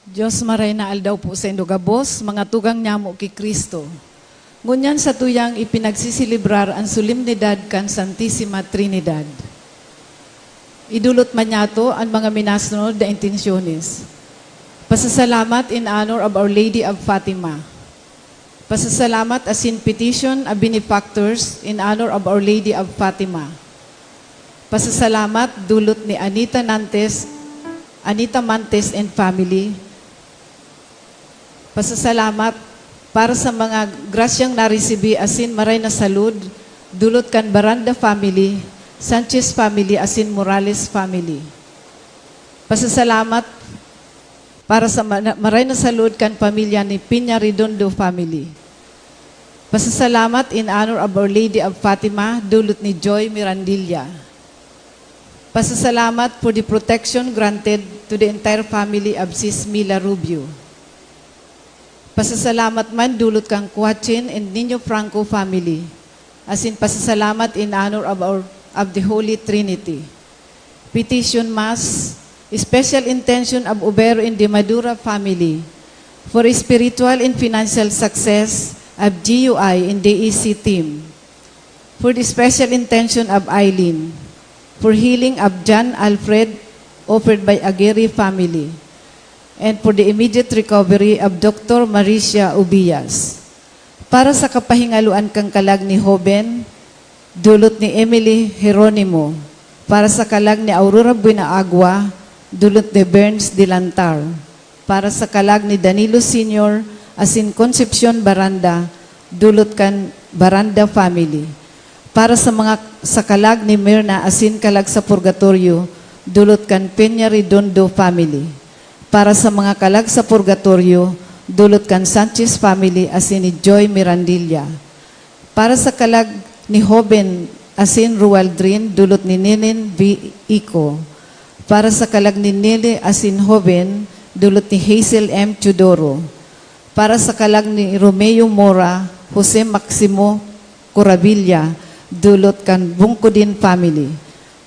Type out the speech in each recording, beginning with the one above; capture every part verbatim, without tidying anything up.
Dios, maray na aldaw po saindo gabos, mga tugang nyamo ki Cristo. Ngunyan satuyang ipinagsiselebrar an solemnidad kan Santisima Trinidad. Idolot man nyato an mga minasunod na intensyones. Pasasalamat in honor of Our Lady of Fatima. Pasasalamat asin petition of benefactors in honor of Our Lady of Fatima. Pasasalamat dolot ni Anita Nantes, Anita Mantes and family. Pasasalamat para sa mga grasyang naresibi asin maray na salud, dolot kan Baranda family, Sanchez family asin Morales family. Pasasalamat para sa mana-, maray na salud kan pamilya ni Peña Redondo family. Pasasalamat in honor of Our Lady of Fatima, dolot ni Joy Mirandilla. Pasasalamat for the protection granted to the entire family of Sis Mila Rubio. Pasasalamat man dolot kan Cuachin and Niño Franco family, asin pasasalamat in honor of our, of the Holy Trinity. Petition Mass, special intention of Obero and de Madura family, for spiritual and financial success of G U I and D E C team. For the special intention of Eileen, for healing of John Alfred, offered by Aguirre family, and for the immediate recovery of Doctor Maricia Ubias. Para sa kapahingaloan kan kalag ni Hoben, dolot ni Emily Jeronimo. Para sa kalag ni Aurora Buenaagua, dolot ni Berns Dilantar. Para sa kalag ni Danilo Senior asin Concepcion Baranda, dolot kan Baranda family. Para sa mga, sa kalag ni Mirna asin kalag sa purgatorio, dolot kan Peña Redondo family. Para sa mga kalag sa purgatorio, dolot kan Sanchez family asin ni Joy Mirandilla. Para sa kalag ni Hoben asin Rualdrin, dolot ni Nenen V. Ico. Para sa kalag ni Nele asin Hoben, dolot ni Hazel M. Teodoro. Para sa kalag ni Romeo Mora, Jose Maximo Corabilla, dolot kan Bungkudin family.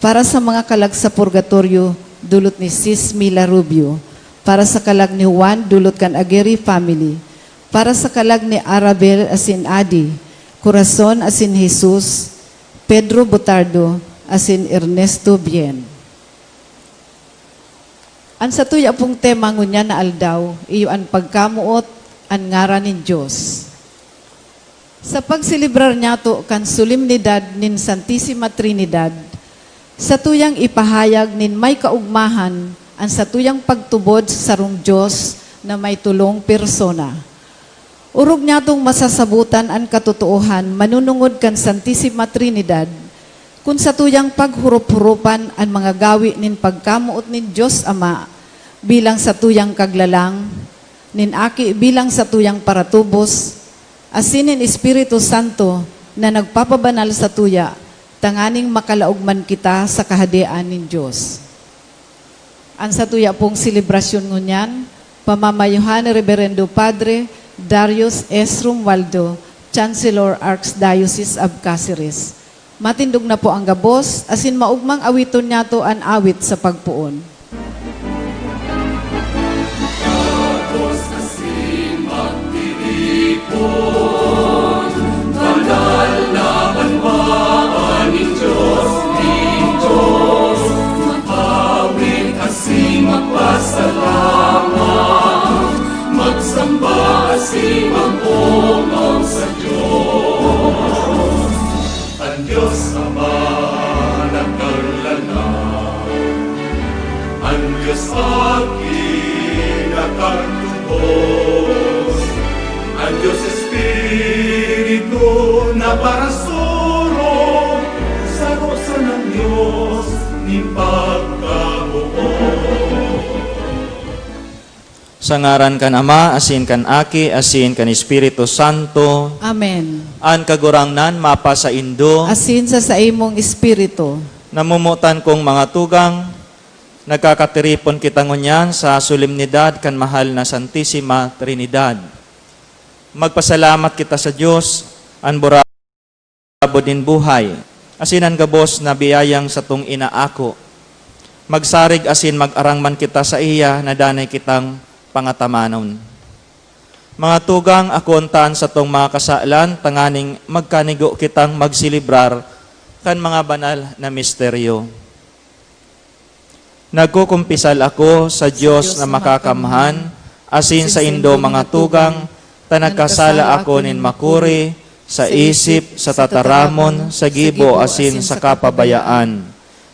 Para sa mga kalag sa purgatorio, dolot ni Sis Mila Rubio. Para sa kalag ni Juan, dolot kan Aguirre family. Para sa kalag ni Arabel asin Adi, Corazon asin Jesus, Pedro Butardo, asin Ernesto Bien. An satuya pong tema ngunyan na aldaw, iyo an pagkamoot an ngaran nin Dios. Sa pagselebrar nyato kan solemnidad nin Santisima Trinidad, satuyang ipahayag nin may kaogmahan an satuyang pagtubod sa sarong Dios na may tolong persona. Orog nyatong masasabotan an katotoohan manunungod kan Santisima Trinidad, kun satuyang paghurop-huropan an mga gawi nin pagkamoot nin Dios Ama bilang satuyang Kaglalang, nin Aki bilang satuyang paratubos, asin nin Espiritu Santo na nagpapabanal satuya, tanganing makalaog man kita sa Kahadean nin Dios. An satuya pong selebrasyon ngunyan, pamamayohan ni Reberendo Padre Darius S. Romualdo, Chancellor, Archdiocese of Caceres. Matindog na po ang gabos, asin maogmang awiton nyato an awit sa pagpoon. Gabos asin magtiripon, banal na banwaan nin Dios, nin Dios. Mag-awit asin magpasalamat, magsamba asin mag-omong sa Dios. An Dios Ama na Kaglalang, an Dios Aki na Kagtubos, an Dios Espiritu na parasurog, saro sanang Dios nin pagkabuot. Sa ngaran kan Ama, asin kan Aki, asin kan Espiritu Santo. Amen. An Kagurangnan mapasaindo. Asin sa saimong espiritu. Namomotan kong mga tugang, nagkakatiripon kita ngunyan sa solemnidad kan mahal na Santisima Trinidad. Magpasalamat kita sa Dios, an bura- Abod nin buhay, asin an gabos na biyayang satong inaako. Magsarig asin mag-arang man kita saiya na danay kitang pangatamanon. Mga tugang, akoon ta an satong mga kasalan tanganing magkanigo kitang magselebrar kan mga banal na misteryo. Nagkukumpisal ako sa Dios na makakamhan, asin saindo, mga tugang, ta nagkasala ako nin makuri, sa isip, sa tataramon, sa gibo, asin sa kapabayaan.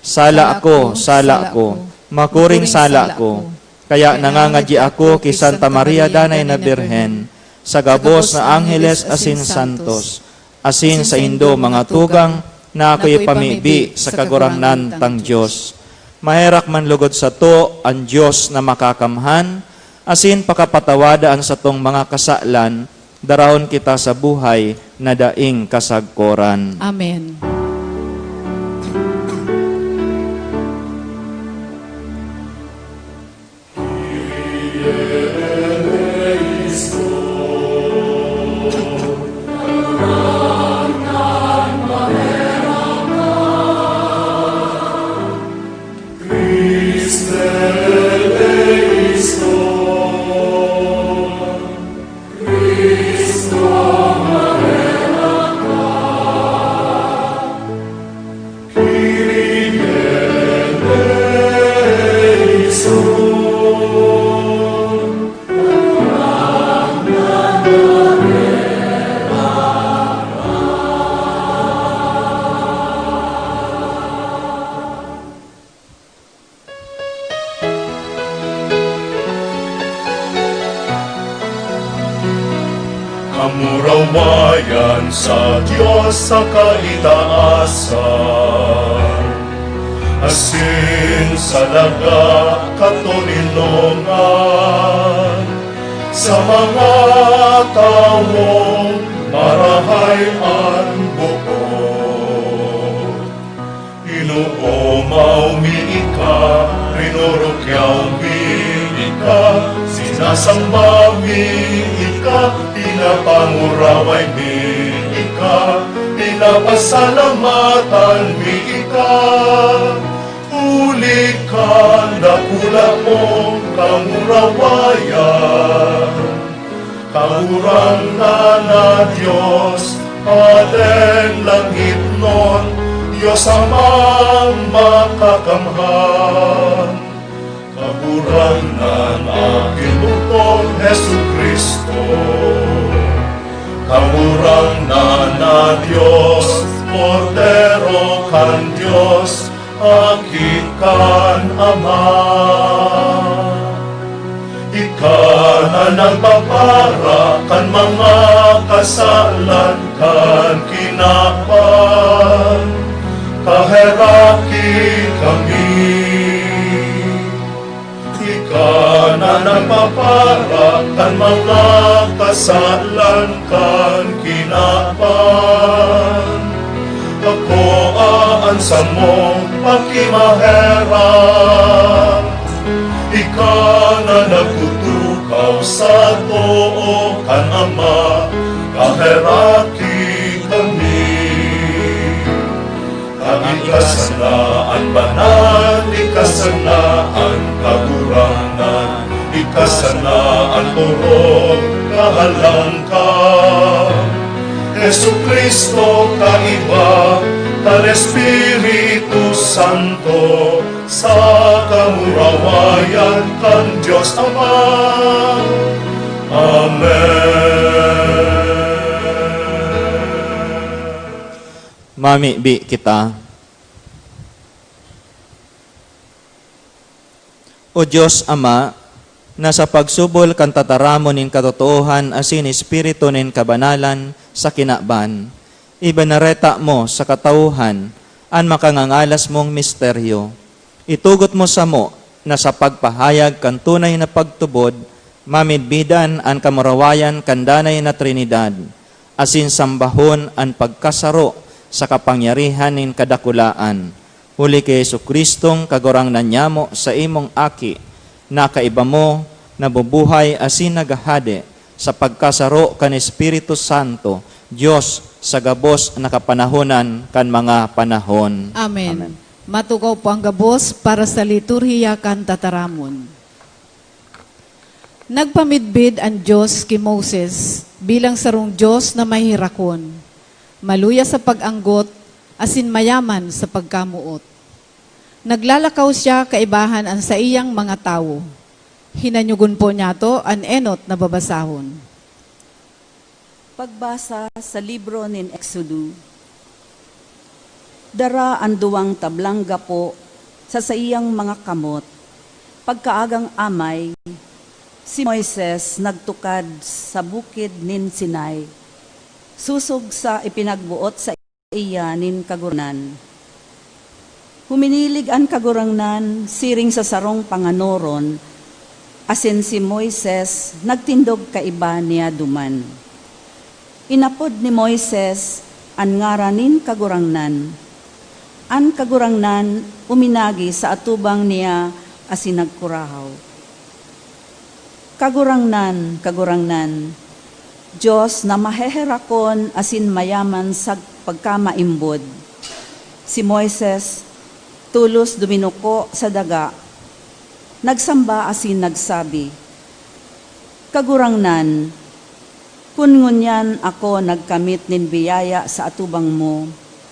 Sala ako, sala ako, makuring sala ako. Kaya nangangadyi ako ki Santa Maria Danay na Birhen, sa gabos na angheles asin santos, asin saindo, mga tugang, na ako ipamibi sa Kagurangnan tang Dios. Maherak man lugod sato an Dios na makakamhan, asin pakapatawada an satong mga kasalan, darahon kita sa buhay na daing kasagkoran. Amen. Kamurawayan sa Dios sa kaitaasan, asin sa daga katoninongan, sa mga tawong marahay an boot. Inoomaw mi ika, rinurukyaw mi ika, sinasamba mi ika, pinapanguraway mi ika, pinapasalamatan mi ika. Huli kan dakula mong kamurawayan. Kagurangnan na Dios, Hadeng langitnon, Dios Amang makakamhan. Kagurangnan na Ginoo, Jesu-Cristo. Kagurangnan na Dios, Kordero kan Dios, Aki kan Ama. Ika na nagpapara kan mga kasalan kan kinaban, kaheraki kami. Ika na nagpapara kan mga kasalan kan kinaban. Akoa an samong pakimaherak. Ika na nagtutukaw sa too kan Ama, kaheraki kami. Ika sana an banal, ika sana an kagurangnan, ika sana an orog, kahalangkaw. Jesu-Cristo, kaiba kan Espiritu Santo, sa kamurawayan kan Dios Ama. Amen. Mamibi kita. O Dios Ama, na sa pagsubol kan tataramon nin katotoohan asin Espiritu nin kabanalan sa kinaban, ibinareta mo sa katauhan an makangangalas mong misteryo. Itugot mo samo na sa pagpahayag kan tunay na pagtubod, mamidbidan an kamurawayan kan danay na Trinidad, asin sambahon an pagkasaro sa kapangyarihan nin kadakulaan, huli ki Jesu-Cristong Kagurangnan nyamo, sa imong Aki, na kaiba mo, nabubuhay asin naghahade sa pagkasaro kan Espiritu Santo, Dios sa gabos na kapanahonan kan mga panahon. Amen. Amen. Matukaw po ang gabos para sa liturhiya kan tataramon. Nagpamidbid an Dios ki Moses bilang sarong Dios na maheherakon, maluya sa pag-anggot, asin mayaman sa pagkamoot. Naglalakaw siya kaibahan an saiyang mga tawo. Hinanyugon po niyato an enot na babasahon. Pagbasa sa libro nin Exodo. Dara an duwang tablang gapo sa saiyang mga kamot. Pagkaagang amay, si Moises nagtukad sa bukid nin Sinai, sosog sa ipinagboot saiya nin Kagurangnan. Huminilig an Kagurangnan siring sa sarong panganoron, asin si Moises nagtindog kaiba niya duman. Inapod ni Moises an ngaran nin Kagurangnan. An Kagurangnan uminagi sa atubang niya asin nagkurahaw, "Kagurangnan, Kagurangnan, Dios na maheherakon asin mayaman sa pagkamaimbod, si Moises tolos duminuko sa daga, nagsamba asin nagsabi, 'Kagurangnan, kun ngunyan ako nagkamit nin biyaya sa atubang mo,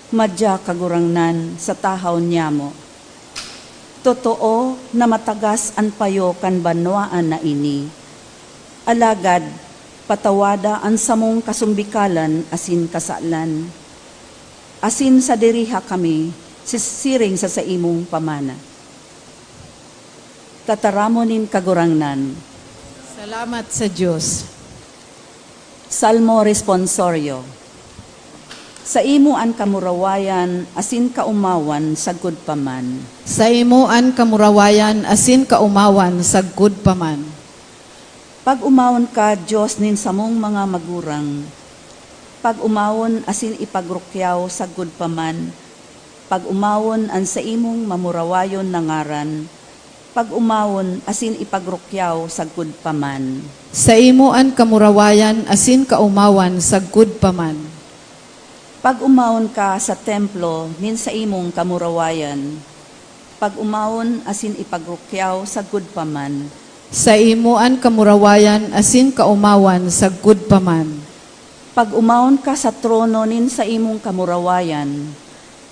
madya, Kagurangnan, sa tahaw nyamo. Totoo na matagas an payo kan banwaan na ini. Alagad patawada an samong kasumbikalan asin kasalan, asin sadiriha kami si-, siring sa saimong pamana.'" Tataramon nin Kagurangnan. Salamat sa Dios. Salmo Responsorio. Saimo an kamurawayan asin kaomawan sagkod pa man. Saimo an kamurawayan asin kaomawan sagkod pa man. Pag-omawon ka, Dios nin samong mga magurang. Pag-omawon asin ipagrukyaw sagkod pa man. Pag-omawon an saimong mamurawayon na ngaran. Pag-omawon asin ipagrukyaw sagkod pa man. Saimo an kamurawayan asin kaomawan sagkod pa man. Pag-omawon ka sa templo nin saimong kamurawayan. Pag-omawon asin ipagrukyaw sagkod pa man. Saimo an kamurawayan asin kaomawan sagkod pa man. Pag-omawon ka sa trono nin saimong kamurawayan.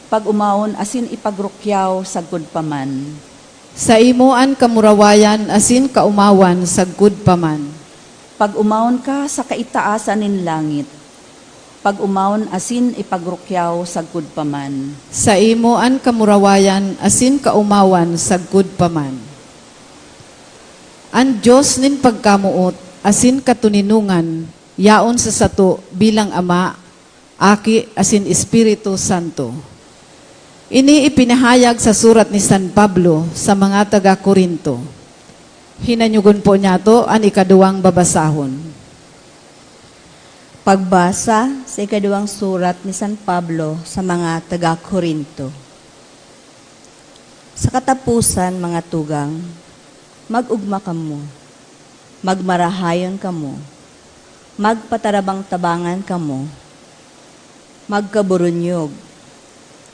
Pag-omawon asin ipagrukyaw sagkod pa man. Saimo an kamurawayan asin kaomawan sagkod pa man. Pag-omawon ka sa kaitaasan nin langit. Pag-omawon asin ipagrukyaw sagkod pa man. Saimo an kamurawayan asin kaomawan sagkod pa man. An Dios nin pagkamoot asin katoninongan yaon sa sato bilang Ama, Aki, asin Espiritu Santo. Ini ipinahayag sa surat ni San Pablo sa mga taga Corinto. Hinanyugon po niyato an ikaduwang babasahon. Pagbasa sa ikaduwang surat ni San Pablo sa mga taga Corinto. Sa kataposan, mga tugang, mag-ugma kamo, magmarahayon kamo, magpatarabang-tabangan kamo, magkaburunyog.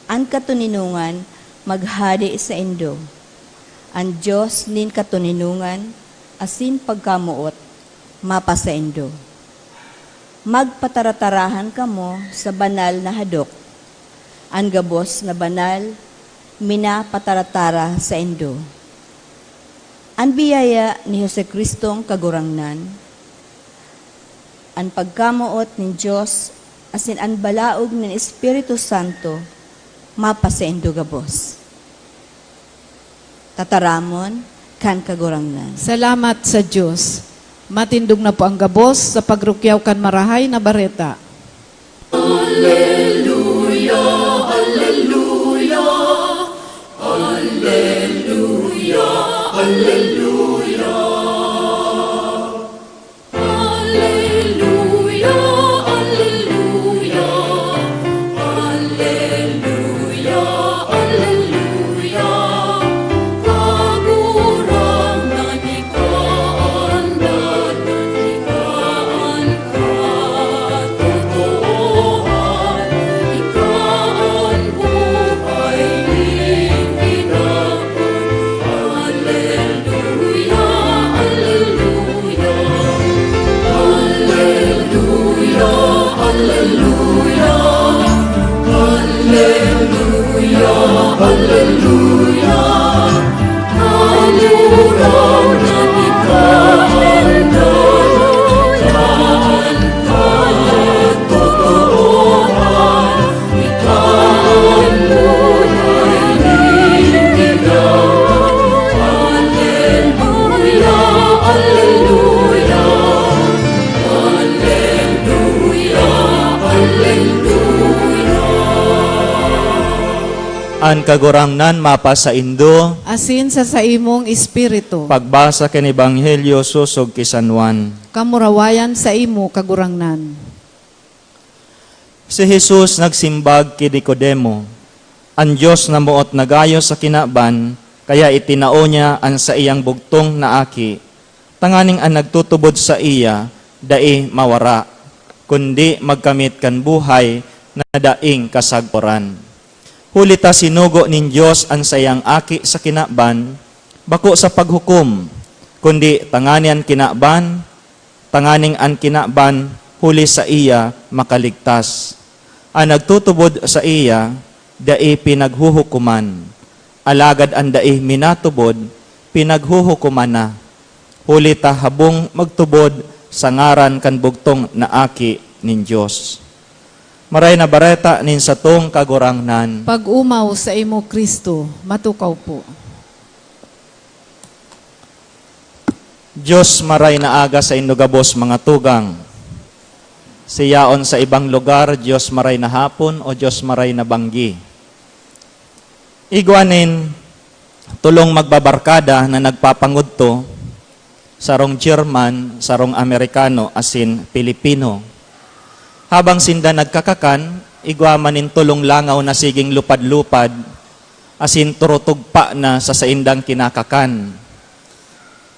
An katoninongan maghade saindo. An Dios nin katoninongan asin pagkamoot mapasaindo. Magpataratarahan kamo sa banal na hadok. An gabos na banal minapataratara saindo. An biyaya ni Jesu-Cristong Kagurangnan, an pagkamoot nin Dios asin an balaog nin Espiritu Santo mapasaindo gabos. Tataramon kan Kagurangnan. Salamat sa Dios. Matindog na po ang gabos sa pagrukyaw kan Marahay na Bareta. Alleluia, alleluia, alleluia, alleluia. Alleluia, alleluia, alleluia, alleluia. Kagurangnan, ika an dalan, ika an katotoohan, ika an Alleluia, alleluia, alleluia. An Kagurangnan mapasaindo. Asin sa saimong espiritu. Pagbasa kan Ebanghelyo sosog ki San Juan. Kamurawayan saimo, Kagurangnan. Si Jesus nagsimbag ki Nicodemo, "An Dios namoot na gayo sa kinaban, kaya itinao niya an saiyang bugtong na aki, tanganing an nagtutubod saiya dai mawara, kundi magkamit kan buhay na daing kasagoran." Huli ta sinugo nin Dios an saiyang Aki sa kinaban, bako sa paghukom, kundi tanganing an kinaban, tanganing an kinaban huli saiya makaligtas. An nagtutubod saiya dai pinaghuhukoman, alagad an dai minatubod, pinaghuhukoman na, huli ta habong magtubod sa ngaran kan bugtong na Aki nin Dios. Maray na Bareta nin satong Kagurangnan. Pag-omaw saimo, Cristo. Matukaw po. Dios maray na aga saindo gabos, mga tugang. Siyaon sa ibang lugar, Dios maray na hapon o Dios maray na banggi. Igwa nin tolong magbabarkada na nagpapangudto, sarong German, sarong Amerikano, asin Pilipino. Habang sinda nagkakakan, igwa man nin tolong langaw na siging lupad-lupad, asin turutugpa na sa saindang kinakakan.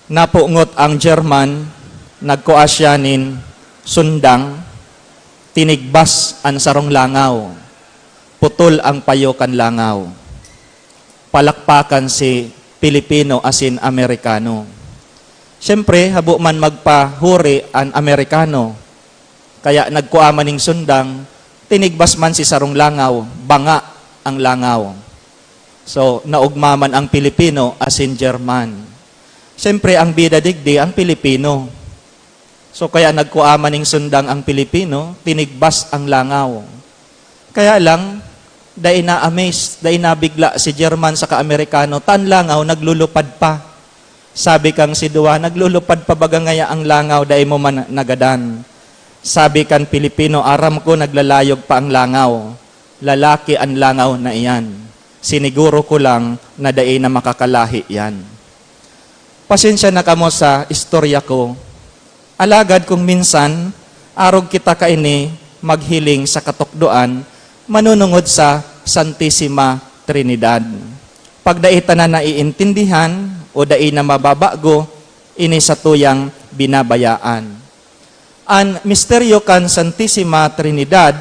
Napungot ang German, nagkua siya nin sundang, tinigbas an sarong langaw, putol ang payo kan langaw. Palakpakan si Pilipino asin Amerikano. Siyempre, habo man magpahuri an Amerikano, kaya nagkua man nin sundang, tinigbas man si sarong langaw, banga ang langaw. So, naogma man ang Pilipino asin German. Siyempre, ang bida digdi, ang Pilipino. So, kaya nagkua man nin sundang ang Pilipino, tinigbas ang langaw. Kaya lang, dai na-amaze, dai nabigla si German saka Amerikano, ta an langaw naglulupad pa. Sabi kan si duwa, "Naglulupad pa baga ngaya ang langaw, dai mo man nagadan?" Sabi kan Pilipino, "Aram ko naglalayog pa ang langaw. Lalaki an langaw na iyan. Siniguro ko lang na dai na makakalahi iyan." Pasensya na kamo sa istorya ko. Alagad kung minsan, arog kita kaini maghiling sa katukdoan, manunungod sa Santisima Trinidad. Pag dai ta na naiintindihan o dai na mababago, ini satuyang binabayaan. An misteryo kan Santisima Trinidad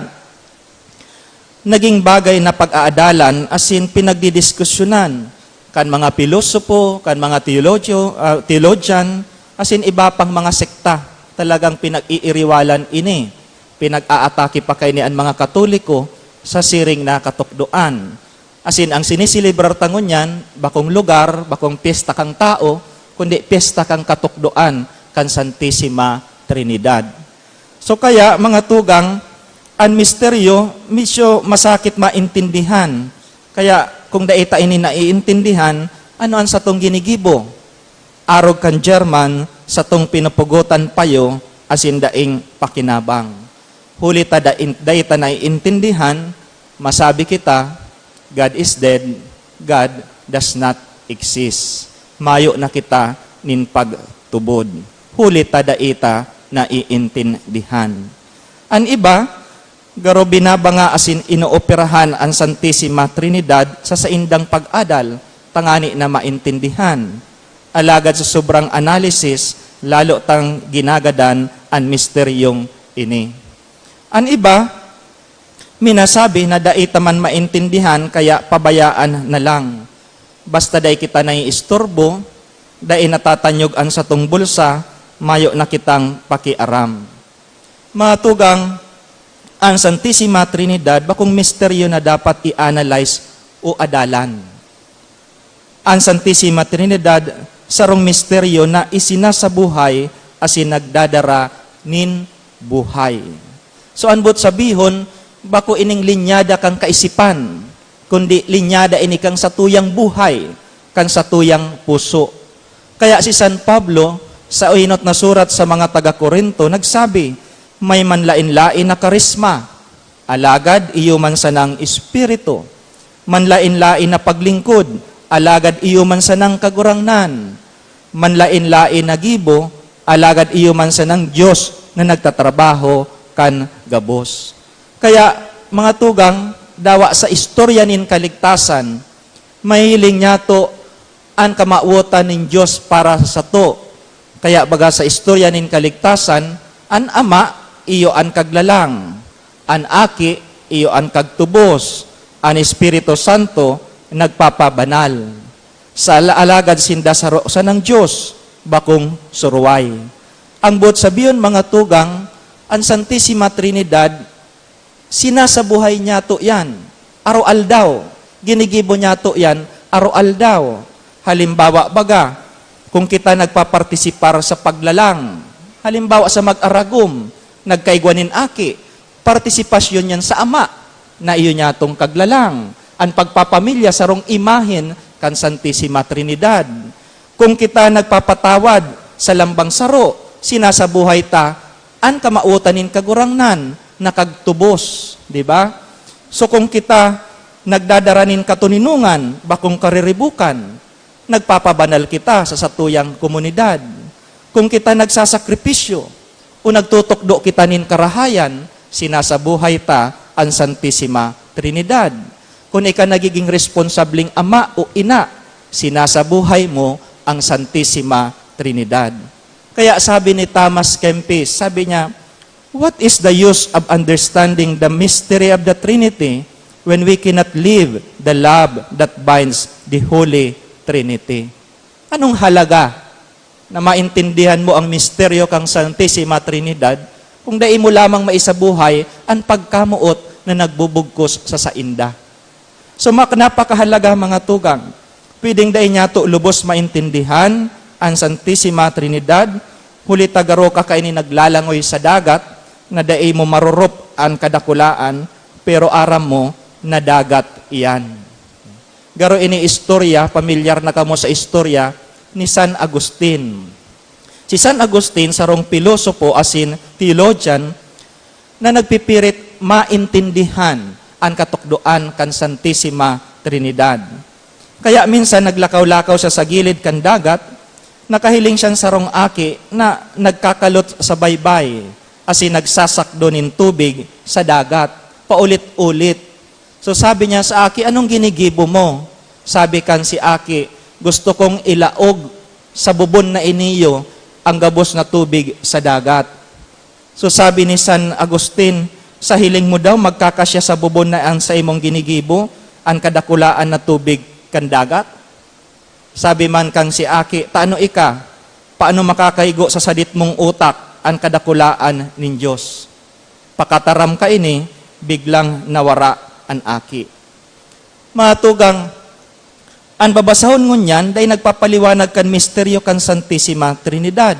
naging bagay na pag-aadalan asin pinagdidiskusyonan kan mga pilosopo, kan mga teologyo-, ah, theologian, asin iba pang mga sekta. Talagang pinag-iiriwalan ini. Pinag-aatake pa kaini an mga Katoliko sa siring na katukdoan. Asin ang siniselebrar ta ngunyan, bakong lugar, bakong pyesta kan tao, kundi pyesta kan katukdoan kan Santisima Trinidad. So kaya, mga tugang, an misteryo medyo masakit maintindihan. Kaya kung dai ta ini naiintindihan, ano an satong ginigibo? Arog kan German, satong pinupugotan payo asin daing pakinabang. Huli ta dai, dai ta naiintindihan, masabi kita, "God is dead, God does not exist." Mayo na kita nin pagtubod, huli ta dai ta naiintindihan. An iba, garo binabanga asin inooperahan an Santisima Trinidad sa saindang pag-adal tangani na maintindihan. Alagad sa sobrang analisis, lalo tang ginagadan an misteryong ini. An iba, minasabi na dai ta man maintindihan kaya pabayaan na lang. Basta dai kita naiisturbo, dai natatanyog an satong bulsa, mayo na kitang pakiaram. Mga tugang, an Santisima Trinidad bakong misteryo na dapat i-analyze o adalan. An Santisima Trinidad, sarong misteryo na isinasabuhay asin nagdadara nin buhay. So, an boot sabihon, bako ining linyada kan kaisipan, kundi linyada ini kan satuyang buhay, kan satuyang puso. Kaya si San Pablo, Sa enot na surat sa mga taga-Corinto, nagsabi, "May manlaen-laen na karisma, alagad iyo man sanang Espiritu. Manlaen-laen na paglingkod, alagad iyo man sanang Kagurangnan. Manlaen-laen na gibo, alagad iyo man sanang Dios na nagtatrabaho kan gabos." Kaya, mga tugang, dawa sa istorya nin kaligtasan, mahihiling niyato an kamawotan nin Dios para sato. Kaya baga sa istorya nin kaligtasan, an Ama iyo an kaglalang, an Aki iyo an kagtubos, an Espiritu Santo nagpapabanal. Sa ala-, alagad sinda saro sanang Dios, bakong suruway. Ang boot sabihon, mga tugang, an Santisima Trinidad, sinasabuhay niyato yan, araw-aldaw. Ginigibo niyato yan, araw-aldaw. Halimbawa, baga, kung kita nagpapartisipar sa paglalang, halimbawa sa mag-aragom, nagkaigwa nin aki, partisipasyon yan sa Ama, na iyo niyatong kaglalang. An pagpapamilya, sarong imahen kan Santisima Trinidad. Kung kita nagpapatawad sa lambang saro, sinasabuhay ta an kamawotan nin Kagurangnan na kagtubos, di ba? So, kung kita nagdadara nin katoninongan, bakong kariribukan, nagpapabanal kita sa satuyang komunidad. Kung kita nagsasakripisyo o nagtutukdo kita nin karahayan, sinasabuhay ta an Santisima Trinidad. Kun ika nagiging responsableng ama o ina, sinasabuhay mo ang Santisima Trinidad. Kaya sabi ni Thomas Kempis, sabi niya, "What is the use of understanding the mystery of the Trinity when we cannot live the love that binds the Holy Trinity?" Anong halaga na maintindihan mo ang misteryo kan Santisima Trinidad kung dai mo lamang maisabuhay an pagkamoot na nagbubugkos sa sainda? So, mak-, napakahalaga, mga tugang. Pwedeng dai niyato lubos maintindihan an Santisima Trinidad, huli ta garo ka kaini naglalangoy sa dagat na dai mo marorop an kadakulaan, pero aram mo na dagat iyan. Garo ini istorya, pamilyar na kamo sa istorya ni San Agustin. Si San Agustin, sarong pilosopo asin theologian, na nagpipirit maintindihan an katukdoan kan Santisima Trinidad. Kaya minsan naglakaw-lakaw siya sa gilid kan dagat, nakahiling siyan sarong aki na nagkakalot sa baybay asin nagsasakdo nin tubig sa dagat, paulit-ulit. So sabi niya sa aki, "Anong ginigibo mo?" Sabi kan si aki, "Gusto kong ilaog sa bubon na iniyo ang gabos na tubig sa dagat." So sabi ni San Agustin, "Sa hiling mo daw, magkakasya sa bubon na an saimong ginigibo, an kadakulaan na tubig kan dagat?" Sabi man kan si aki, "Tano ika? Paano makakaigo sa sadit mong utak an kadakulaan nin Dios?" Pakataram kaini, biglang nawara an aki. Mga tugang, an babasahon ngunyan dai nagpapaliwanag kan misteryo kan Santisima Trinidad.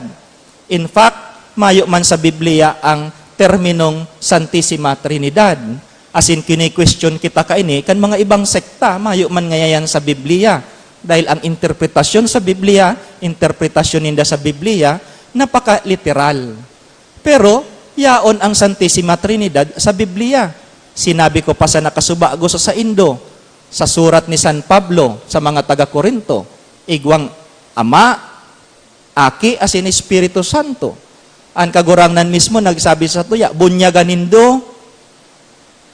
In fact, mayo man sa Biblia ang terminong Santisima Trinidad. Asin kini-question kita kaini kan mga ibang sekta, mayo man ngayayan sa Biblia. Dahil ang interpretasyon sa Biblia, interpretasyon ninda sa Biblia, napaka-literal. Pero, yaon ang Santisima Trinidad sa Biblia. Sinabi ko pa sa nakasubago sa saindo, sa surat ni San Pablo sa mga taga-Corinto, igwang Ama, Aki, asin Espiritu Santo. An Kagurangnan mismo nagsabi sa tuya, "Bunyagan nindo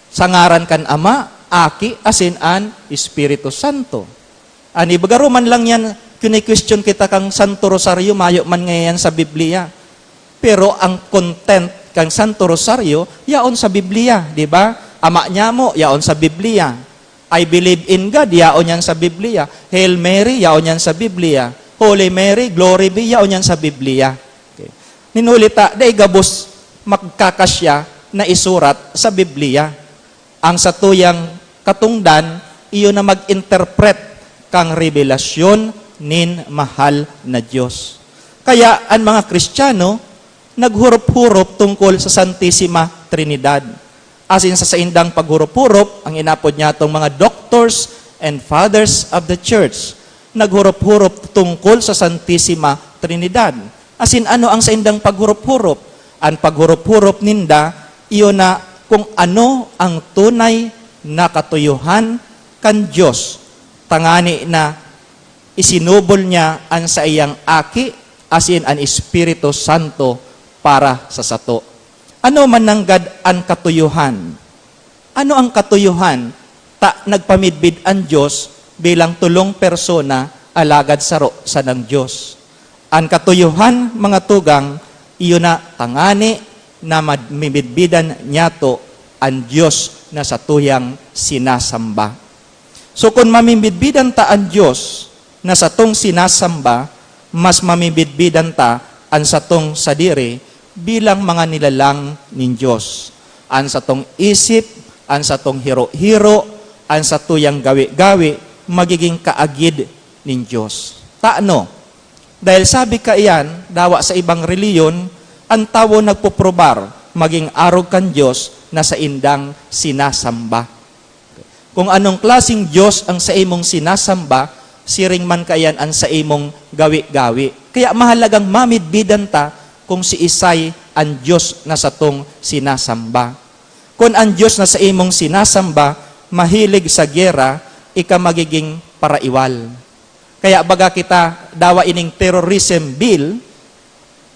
sa ngaran kan Ama, Aki, asin an Espiritu Santo." An iba, garo man lang yan, kini-question kita kan Santo Rosario, mayo man ngayan sa Biblia. Pero ang content kan Santo Rosario, yaon sa Biblia, di ba? Ama Niamo, yaon sa Biblia. "I believe in God," yaon yan sa Biblia. "Hail Mary," yaon yan sa Biblia. "Holy Mary, glory be," yaon yan sa Biblia. Okay. Nin huli ta, dai gabos magkakasya na isurat sa Biblia. Ang satuyang katongdan, iyo na mag-interpret kan rebelasyon nin mahal na Dios. Kaya an mga Kristiyano, naghurop-hurop tungkol sa Santisima Trinidad. Asin sa saindang paghurop-hurop, ang inapod niyatong mga doctors and fathers of the church, naghurop-hurop tungkol sa Santisima Trinidad. Asin ano ang saindang paghurup-hurup? An paghurup-hurup ninda, iyo na kung ano ang tunay na katuyohan kan Dios, tangani na isinubol niya an saiyang Aki asin an Espiritu Santo para sa sato. Ano man nanggad an katuyohan? Ano ang katuyohan ta nagpamidbid an Dios bilang tolong persona alagad saro sanang Dios? An katuyohan, mga tugang, iyo na tangani na mad-, mimidbidan niyato an Dios na satuyang sinasamba. So, kun mamimidbidan ta an Dios na satong sinasamba, mas mamimidbidan ta an satong sadiri bilang mga nilalang nin Dios. An satong isip, an satong hiro-hiro, an satuyang gawi-gawi, magiging kaagid nin Dios. Tano? Dahil sabi kaiyan, dawa sa ibang reliyon, an tawo nagpoprobar magin arog kan Dios na saindang sinasamba. Kung anong klaseng Dios ang saimong sinasamba, siring man kaiyan an saimong gawi-gawi. Kaya mahalagang mamidbidan ta kung siisay an Dios na satong sinasamba. Kun an Dios na saimong sinasamba mahilig sa giyera, ika magiging paraiwal. Kaya baga kita dawa ining terrorism bill,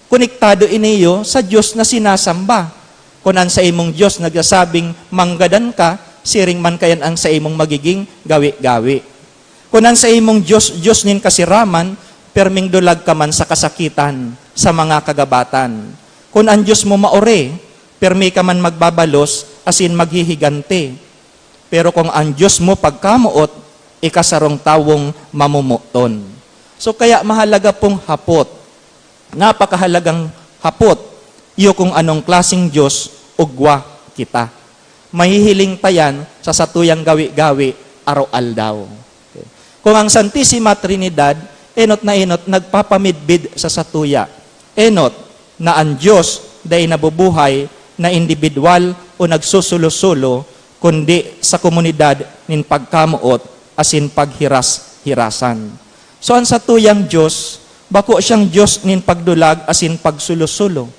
konektado iniyo sa Dios na sinasamba. Kun an saimong Dios nagsasabing manggadan ka, siring man kaiyan ang saimong magiging gawi-gawi. Kun an saimong Dios, Dios nin kasiraman, pirming dulag ka man sa kasakitan, sa mga kagabatan. Kun an Dios mo maore, pirmi ka man magbabalos asin maghihigante. Pero kung an Dios mo pagkamoot, ika sarong tawong mamomoton. So, kaya mahalaga pong hapot. Napakahalagang hapot, iyo kung anong klaseng Dios ugwa kita. Mahihiling ta yan sa satuyang gawi-gawi, araw-aldaw. Okay. Kung ang Santisima Trinidad, enot na enot nagpapamidbid sa satuya. Enot, na an Dios dai nabubuhay na indibidwal o nagsusulo-sulo, kundi sa komunidad nin pagkamoot asin paghiras-hirasan. So, an satuyang Dios, bako siyang Dios nin pagdulag asin pagsulo-sulo.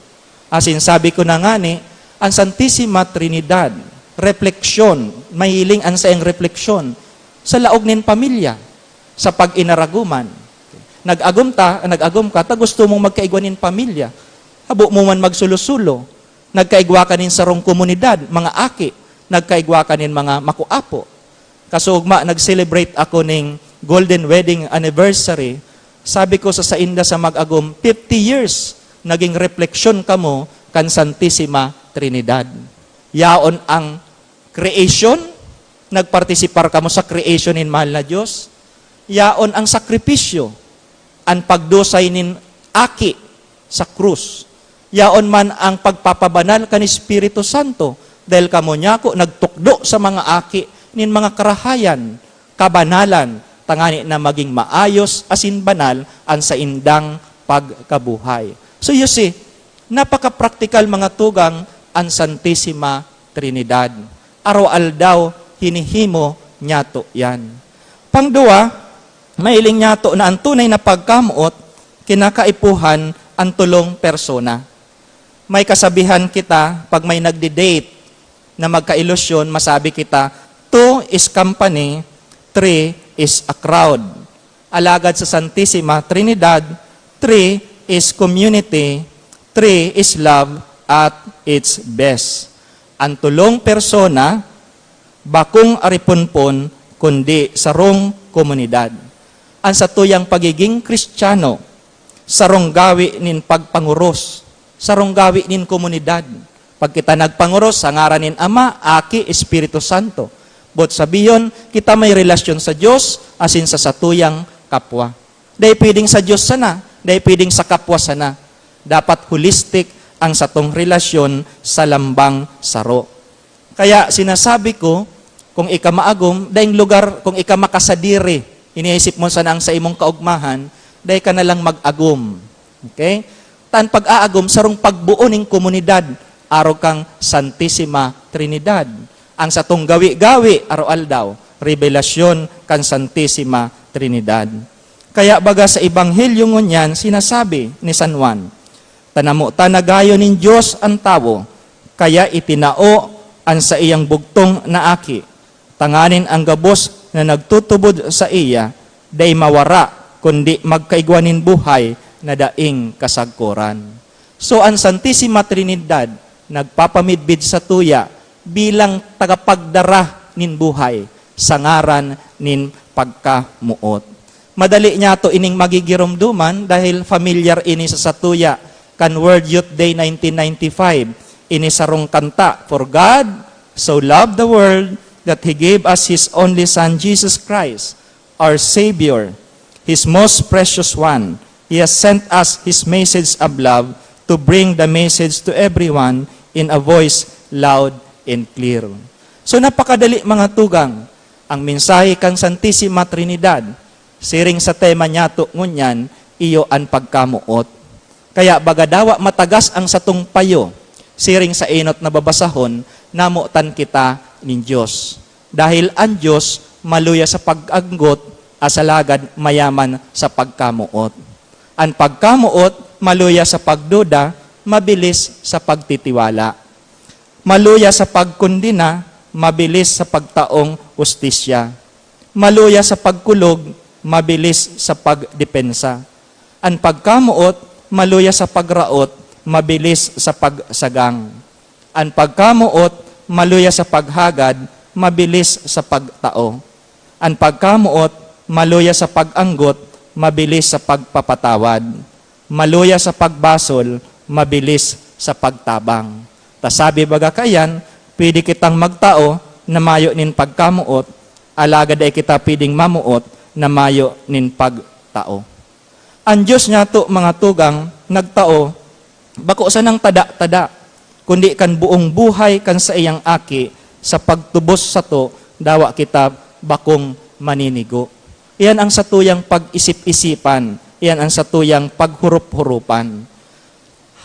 Asin sabi ko na ngani, an Santisima Trinidad, refleksyon, mahiling an saiyang refleksyon sa laog nin pamilya, sa pag-inaragoman. Nag-agom ta, nag-agom ka, ta gusto mong magkaigwa nin pamilya. Habo mo man magsulo-sulo. Nagkaigwa ka nin sarong komunidad, mga aki. Nagkaigwa ka nin mga makuapo. Kasugma, nag-celebrate ako ning golden wedding anniversary. Sabi ko sa sainda sa mag-agom, fifty years naging refleksyon kamo kan Santisima Trinidad. Yaon ang creation, nagpartisipar kamo sa creation nin mahal na Dios. Yaon ang sakripisyo, an pagdusay nin aki sa krus. Yaon man ang pagpapabanal kan Espiritu Santo, dahil kamo nyako nagtukdo sa mga aki nin mga karahayan, kabanalan, tangani na magin maayos asin banal an saindang pagkabuhay. So you see, napakapraktikal, mga tugang, an Santisima Trinidad. Araw-aldaw, hinihimo nyato yan. Pangduwa, mahiling nyato na an tunay na pagkamoot, kinakaipuhan an tolong persona. May kasabihan kita, pag may nagde-date na magkailusyon, masabi kita, "Two is company, three is a crowd." Alagad sa Santisima Trinidad, three is community, three is love at its best. An tolong persona, bakong ariponpon, kundi sarong komunidad. An satuyang pagiging Kristiyano, sarong gawi nin pagpangoros, sarong gawi nin komunidad. Pag kita nagpangoros sa ngaran nin Ama, Aki, Espiritu Santo. Boot sabihon, kita may relasyon sa Dios asin sa satuyang kapwa. Dai pwedeng sa Dios sana, dai pwedeng sa kapwa sana. Dapat holistic ang satong relasyon sa lambang saro. Kaya sinasabi ko, kung ika maagom, daing lugar, kung ika makasadiri, iniisip mo sana ang sa imong kaugmahan, dai ka na lang mag-agom. Okay? Ta an pag-aagom, sarong pagbuo ning komunidad, arog kang Santisima Trinidad. Ang satong gawi-gawi, araw-aldaw, revelasyon kan Santisima Trinidad. Kaya baga sa Ebanghelyo ngunyan, sinasabi ni San Juan, Ta namotan na gayo nin Dios an tawo, kaya itinao an saiyang bugtong na Aki, tanganing an gabos na nagtutubod saiya dai mawara, kundi magkaigwa nin buhay na daing kasagkoran. So, an Santisima Trinidad nagpapamidbid satuya bilang tagapagdara nin buhay sa ngaran nin pagkamoot. Madali niyato ining magigiromdoman dahil familiar ini sa satuya kan World Youth Day nineteen ninety-five. Ini sarong kanta, "For God so loved the world that He gave us His only Son, Jesus Christ, our Savior, His most precious one. He has sent us His message of love to bring the message to everyone in a voice loud and clear." So, napakadali, mga tugang, ang mensahe kan Santisima Trinidad. Siring sa tema niyato ngunyan, iyo an pagkamoot. Kaya baga dawa matagas ang satong payo, siring sa enot na babasahon, namotan kita nin Dios. Dahil an Dios maluya sa pag-anggot, asalagad mayaman sa pagkamoot. An pagkamoot maluya sa pagduda, mabilis sa pagtitiwala. Maluya sa pagkondena, mabilis sa pagtaong hustisya. Maluya sa pagkulog, mabilis sa pagdepensa. An pagkamoot, maluya sa pagraot, mabilis sa pagsagang. An pagkamoot, maluya sa paghagad, mabilis sa pagtao. An pagkamoot, maluya sa pag-anggot, mabilis sa pagpapatawad. Maluya sa pagbasol, mabilis sa pagtabang. Ta sabi baga kaiyan, pwede kitang magtao na mayo nin pagkamoot, alagad dai kita pwedeng mamoot na mayo nin pagtao. An Dios niyato, mga tugang, nagtao, bako sanang tada-tada, kundi kan buong buhay kan saiyang Aki, sa pagtubos sato, dawa kita bakong maninigo. Iyan ang satuyang pag-isip-isipan, iyan ang satuyang paghurup-hurupan.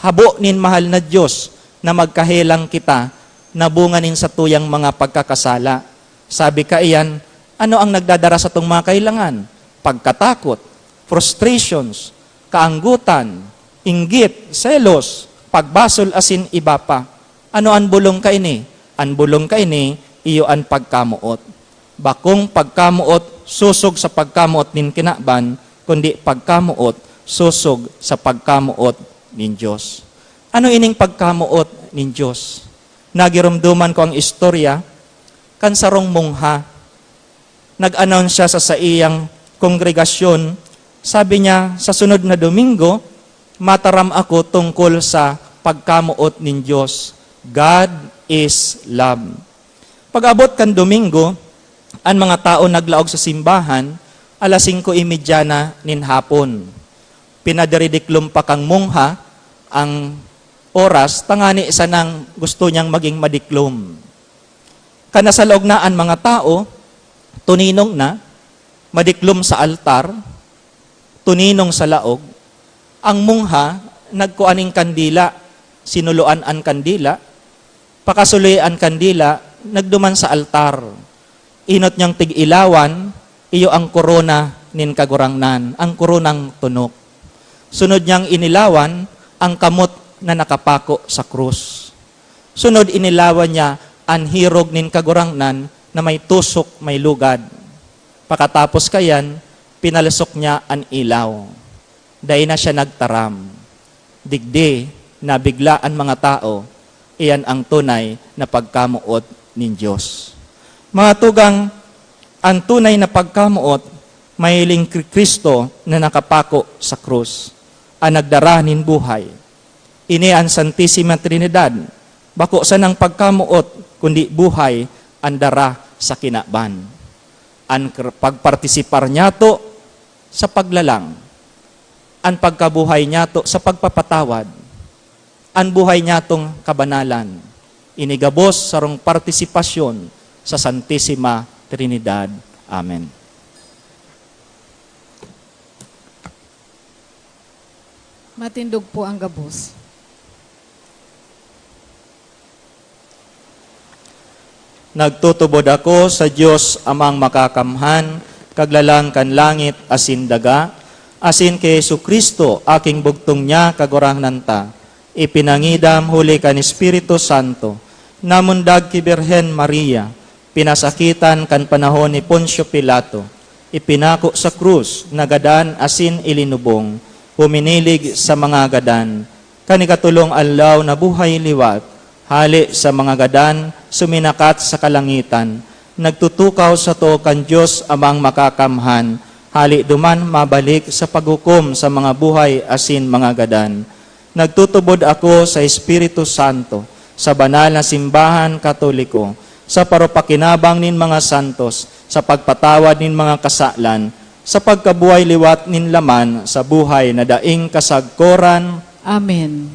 Habo nin mahal na Dios na magkahelang kita na bunga nin satuyang mga pagkakasala. Sabi kaiyan, ano ang nagdadara satong mga kailangan? Pagkatakot, frustrations, kaanggotan, inggit, selos, pagbasol asin iba pa. Ano an bolong kaini? An bolong kaini, iyo an pagkamoot. Bakong pagkamoot sosog sa pagkamoot nin kinaban, kundi pagkamoot sosog sa pagkamoot nin Dios. Ano ining pagkamoot nin Dios? Nagiromdoman ko ang istorya kan sarong mongha. Nag-announce siya sa saiyang kongregasyon. Sabi niya, "Sa sunod na Domingo, mataram ako tungkol sa pagkamoot nin Dios. God is love." Pag-abot kan Domingo, an mga tawo naglaog sa simbahan alas singko y media na nin hapon. Pinadiridiklom pa kan mongha ang oras, tangani sanang gusto niyang maging madiklom. Kan nasa laog na an mga tawo, tuninong na, madiklom sa altar, tuninong sa laog, ang mongha nagkua nin kandila, sinuloan an kandila, pakasuli an kandila, nagduman sa altar. Inot niyang tig-ilawan, iyo ang korona nin Kagurangnan, ang koronang tunok. Sunod niyang inilawan ang kamot na nakapako sa krus. Sunod, inilawan niya an hirog nin Kagurangnan na may tusok, may lugad. Pakatapos kaiyan, pinalsok niya an ilaw. Dai na siya nagtaram. Digdi, nabigla an mga tawo, iyan ang tunay na pagkamoot nin Dios. Mga tugang, an tunay na pagkamoot, mahiling ki Cristo na nakapako sa krus, an nagdara nin buhay. Ini an Santisima Trinidad, bako sanang pagkamoot, kundi buhay an dara sa kinaban. An kr-, pagpartisipar niyato sa paglalang, an pagkabuhay niyato sa pagpapatawad, an buhay niyatong kabanalan, ini gabos sarong partisipasyon sa Santisima Trinidad. Amen. Matindog po ang gabos. Nagtutubod ako sa Dios Amang Makakamhan, Kaglalang kan langit asin daga, asin ki Jesu-Cristo, aking bugtong niya, Kagurangnan ta, ipinangidam huli kan Espiritu Santo, namundag ki Birhen Maria, pinasakitan kan panahon ni Poncio Pilato, ipinako sa krus, nagadan asin ilinubong, huminilig sa mga gadan, kan ikatolong aldaw nabuhay liwat, hale sa mga gadan, suminakat sa kalangitan, nagtutukaw sato kan Dios Amang Makakamhan, hale duman mabalik sa paghukom sa mga buhay asin mga gadan. Nagtutubod ako sa Espiritu Santo, sa banal na simbahan Katoliko, sa paropakinabang nin mga santos, sa pagpatawad nin mga kasalan, sa pagkabuhay liwat nin laman sa buhay na daing kasagkoran. Amen.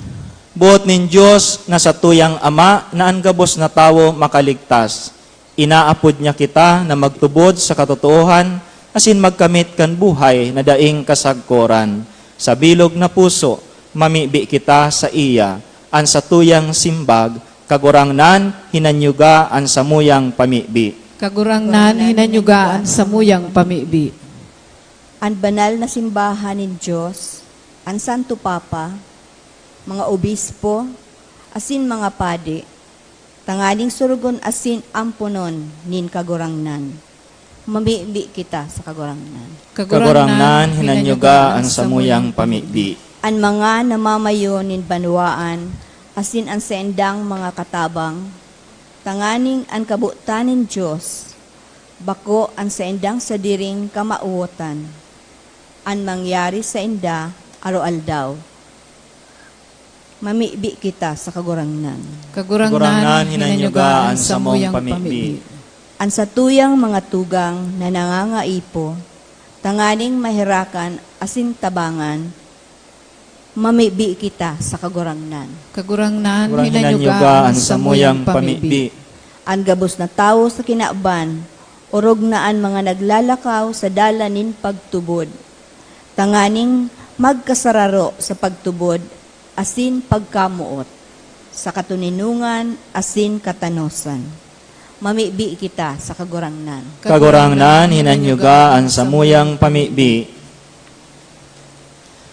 Boot nin Dios na satuyang Ama na an gabos na tawo makaligtas. Inaapod niya kita na magtubod sa katotoohan asin magkamit kan buhay na daing kasagkoran. Sa bilog na puso, mamibi kita sa iya, an satuyang simbag, Kagurangnan, hinanyuga an samuyang pamibi. Kagurangnan, hinanyuga an samuyang pamibi. An banal na simbahan nin Dios, an Santo Papa, mga obispo, asin mga padi, tanganing surugon asin amponon nin Kagurangnan. Mamibi kita sa Kagurangnan. Kagurangnan, hinanyuga an samuyang pamibi. An mga namamayo nin banwaan asin an saindang mga katabang, tanganing an kabotan nin Dios, bako an saindang sadiring kamawotan, an mangyari sainda aroaldaw. Mamibi kita sa Kagurangnan. Kagurangnan, hinanyuga an samuyang pamibi. An satuyang mga tugang na nangangaipo, tanganing maherakan asin tabangan, mamibi kita sa Kagurangnan. Kagurangnan, hinanyuga an samuyang pamibi. An gabos na tawo sa kinaban, orog na an mga naglalakaw sa dalan nin pagtubod, tanganing magkasararo sa pagtubod asin pagkamoot, sa katoninongan asin katanosan. Mamibi kita sa Kagurangnan. Kagurangnan, hinanyuga an samuyang pamibi.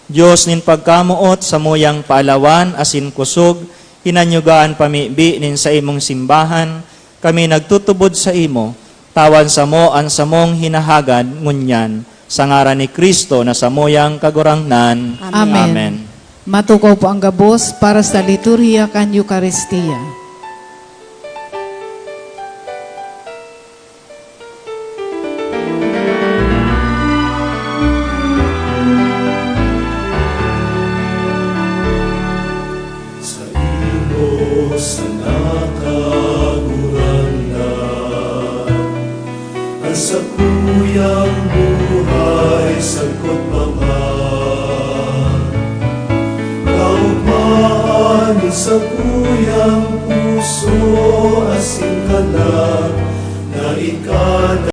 Dios nin pagkamoot, samuyang paalawan asin kusog, hinanyuga an pamibi nin saimong simbahan, kami nagtutubod saimo, tawan samo an samong hinahagad ngunyan, sa ngaran ni Cristo na samuyang Kagurangnan. Amen. Amen. Matukaw po ang gabos para sa liturhiya kan Eukaristia. Saimo sana, Kagurangnan, an sakuyang buhay sagkod pa man. Kaogmahan nin sakuyang puso asin kalag na ika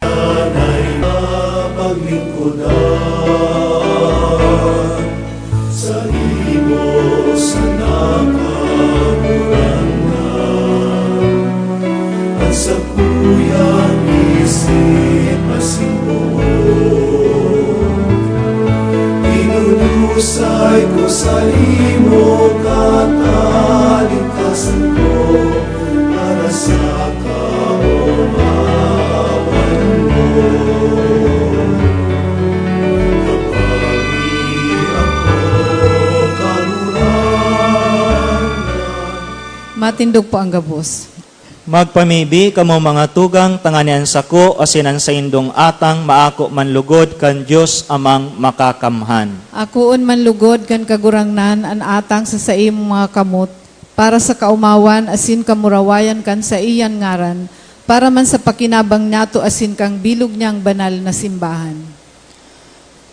danay na paglingkodan. Saimo sana, Kagurangnan, an sakuyang isip asin boot. Idudusay ko saimo, katalingkasan ko, para sa kaomawan mo. Kapagi ako, Kagurangnan. Matindog po ang gabos. Magpamibi kamo, mga tugang, tanganing an sako asin an saindong atang maako man lugod kan Dios Amang Makakamhan. Akoon man lugod kan Kagurangnan an atang sa saimong mga kamot, para sa kaomawan asin kamurawayan kan saiyan ngaran, para man sa pakinabang niyato asin kan bilog niyang banal na simbahan.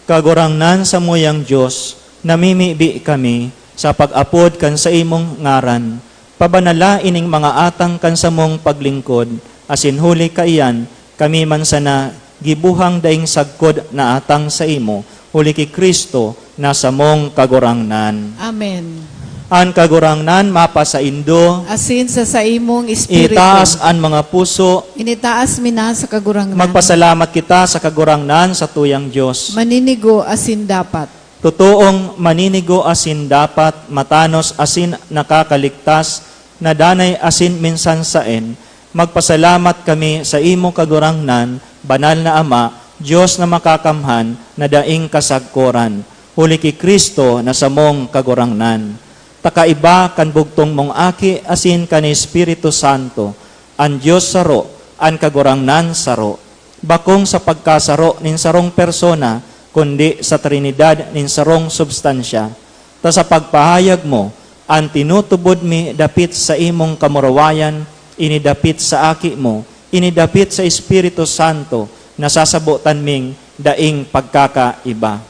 Kagurangnan, samuyang Dios, namimibi kami sa pag-apod kan saimong ngaran. Pabanala ining mga atang kan samong paglingkod, asin huli kaiyan, kami man sana gibuhang daing sagkod na atang saimo, huli ki Cristo na samong Kagurangnan. Amen. An Kagurangnan mapasaindo. Asin sa saimong espiritu. Itaas an mga puso. Initaas mi na sa Kagurangnan. Magpasalamat kita sa Kagurangnan, sa tuyang Dios. Maninigo asin dapat. Totoong maninigo asin dapat, matanos asin nakakaligtas, na danay asin minsan saen, magpasalamat kami sa imo Kagurangnan, Banal na Ama, Dios na makakamhan, na daing kasagkoran, huli ki Cristo na samong Kagurangnan. Ta kaiba kan bugtong mong Aki asin kan Espiritu Santo, an Dios saro, an Kagurangnan saro. Bakong sa pagkasaro nin sarong persona, kundi sa Trinidad nin sarong substansya. Ta sa pagpahayag mo, an tinutubod mi dapit sa imong kamurawayan, ini dapit sa Aki mo, ini dapit sa Espiritu Santo, nasasabotan ming daing pagkakaiba.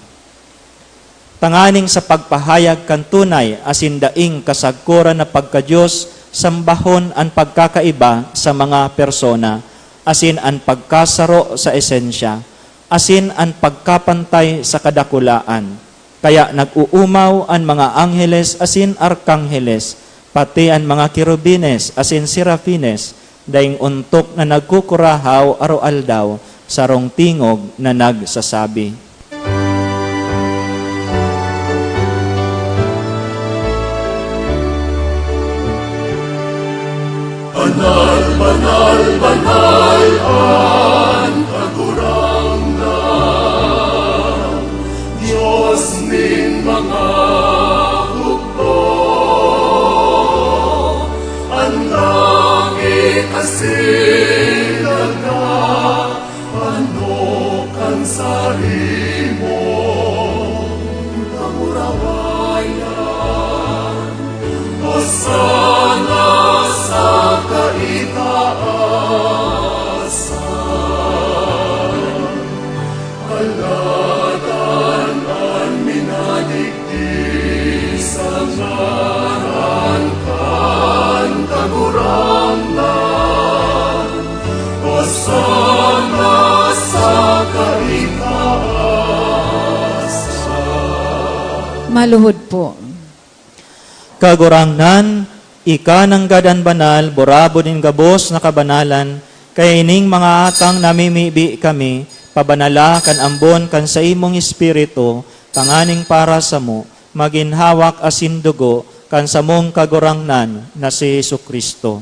Tanganing sa pagpahayag kan tunay asin daing kasagkoran na pagka-Dios, sambahon an pagkakaiba sa mga persona, asin an pagkasaro sa esensya, asin an pagkapantay sa kadakulaan. Kaya nag-uumaw an mga angheles asin arkangheles, pati an mga kerubines asin serafines, daing ontok na nagkukurahaw aroaldaw, sarong tingog na nagsasabi, "Banal, banal, banal an Kagurangnan, Dios nin mga hukbo. An langit asin daga, ano kan saimong kamurawayan. Hosana sa kaitaasan. Alagad an minadigdi sa ngaran kan Kagurangnan, Hosana sa kaitaasan." Maluhod po. Kagurangnan, ika nanggad an banal, burabod nin gabos na kabanalan, kaya ining mga atang namimibi kami, pabanala kan ambon kan saimong Espiritu, tanganing para samo, magin hawak asin dugo kan samong Kagurangnan na si Jesu-Cristo.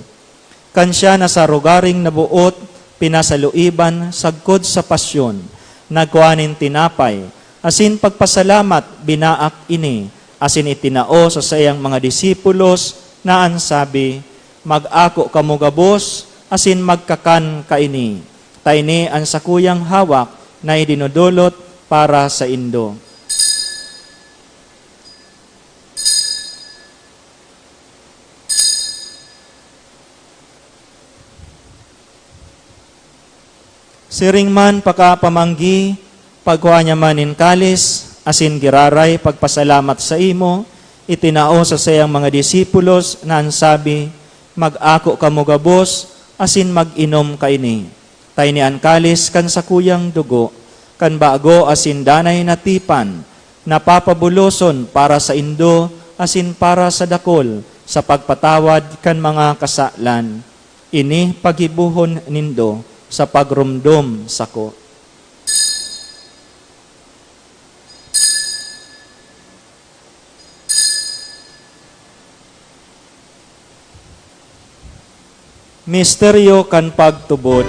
Kan siya na sa rogaring naboot, pinasaluiban sagkod sa pasyon, nagkua nin tinapay, asin pagpasalamat, binaak ini, asin itinao sa saiyang mga disipulos, na an sabi, "Mag-ako kamo gabos, asin magkakan kaini, ta ini an sakuyang hawak na idinodolot para saindo." Siring man pakapamanggi, pagkua niya man nin kalis, asin giraray pagpasalamat saimo, itinao sa saiyang mga disipulos na an sabi, "Mag-ako kamo gabos, asin mag-inom kaini. Ta ini an kalis kan sakuyang dugo, kan bago asin danay na tipan, na papabuloson para saindo asin para sa dakul sa pagpatawad kan mga kasalan. Ini paggibohon nindo sa pagromdom sako." Misteryo kan pagtubod.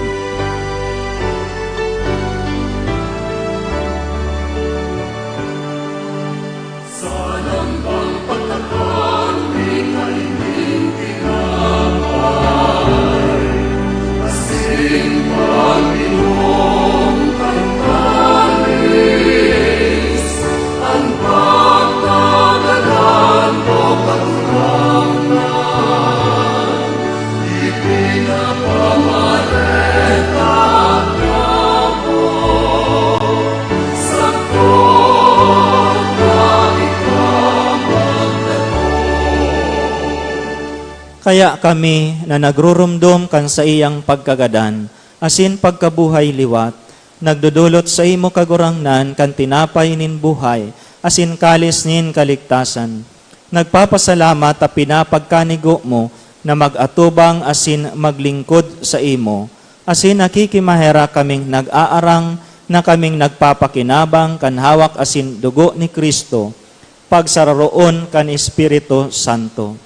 Kaya kami na nagruromdom kan saiyang pagkagadan asin pagkabuhay liwat, nagdodolot saimo, Kagurangnan, kan tinapay nin buhay asin kalis nin kaligtasan. Nagpapasalamat ta pinapagkanigo mo na mag-atubang asin maglingkod saimo, asin nakikimaherak kaming nag-aarang na kaming nagpapakinabang kan hawak asin dugo ni Cristo, pagsararoon kan Espiritu Santo.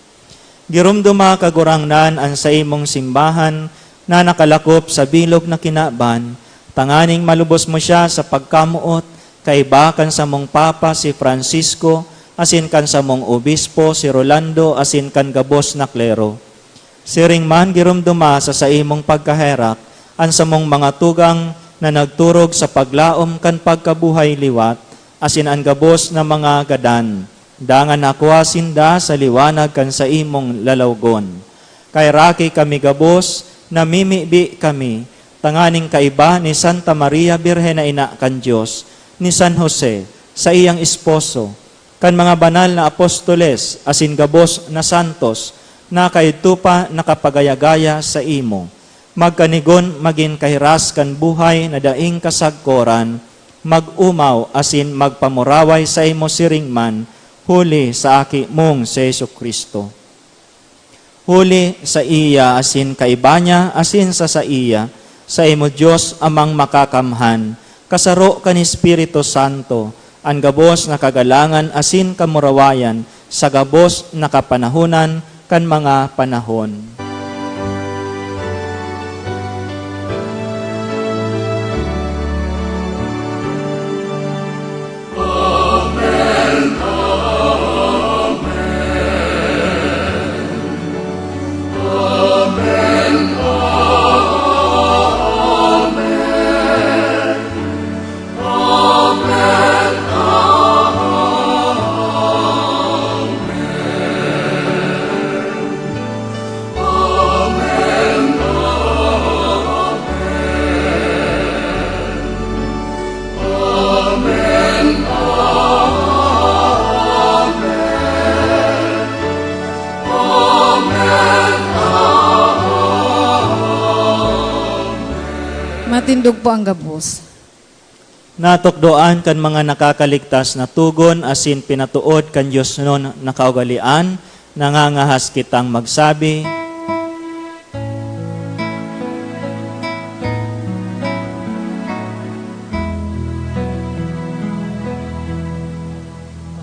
Giromdoma, Kagurangnan, an saimong simbahan na nakalakop sa bilog na kinaban, tanganing malubos mo siya sa pagkamoot, kaiba kan samong Papa si Francisco, asin kan samong Obispo si Rolando, asin kan gabos na klero. Siring man, giromdoma sa saimong pagkaherak an samong mga tugang na nagturog sa paglaom kan pagkabuhay liwat, asin an gabos na mga gadan. Dangan nakua sinda sa liwanag kan saimong lalawgon. Kaheraki kami gabos, namimibi kami, tanganing kaiba ni Santa Maria, Birhen na Ina kan Dios, ni San Jose, saiyang esposo, kan mga banal na apostoles, asin gabos na santos, na kaidto pa nakapagaya-gaya saimo. Magkanigon magin kahiras kan buhay na daing kasagkoran, mag-omaw asin magpamuraway saimo siring man, huli sa Aki mong si Jesu-Cristo. Huli saiya asin kaiba niya asin sa saiya, saimo Dios Amang Makakamhan, kasaro kan Espiritu Santo, an gabos na kagalangan asin kamurawayan sa gabos na kapanahonan kan mga panahon. Matindog po ang gabos. Natukdoan kan mga nakakaligtas na togon asin pinatood kan diosnon na kaugalean, nangangahas kitang magsabi,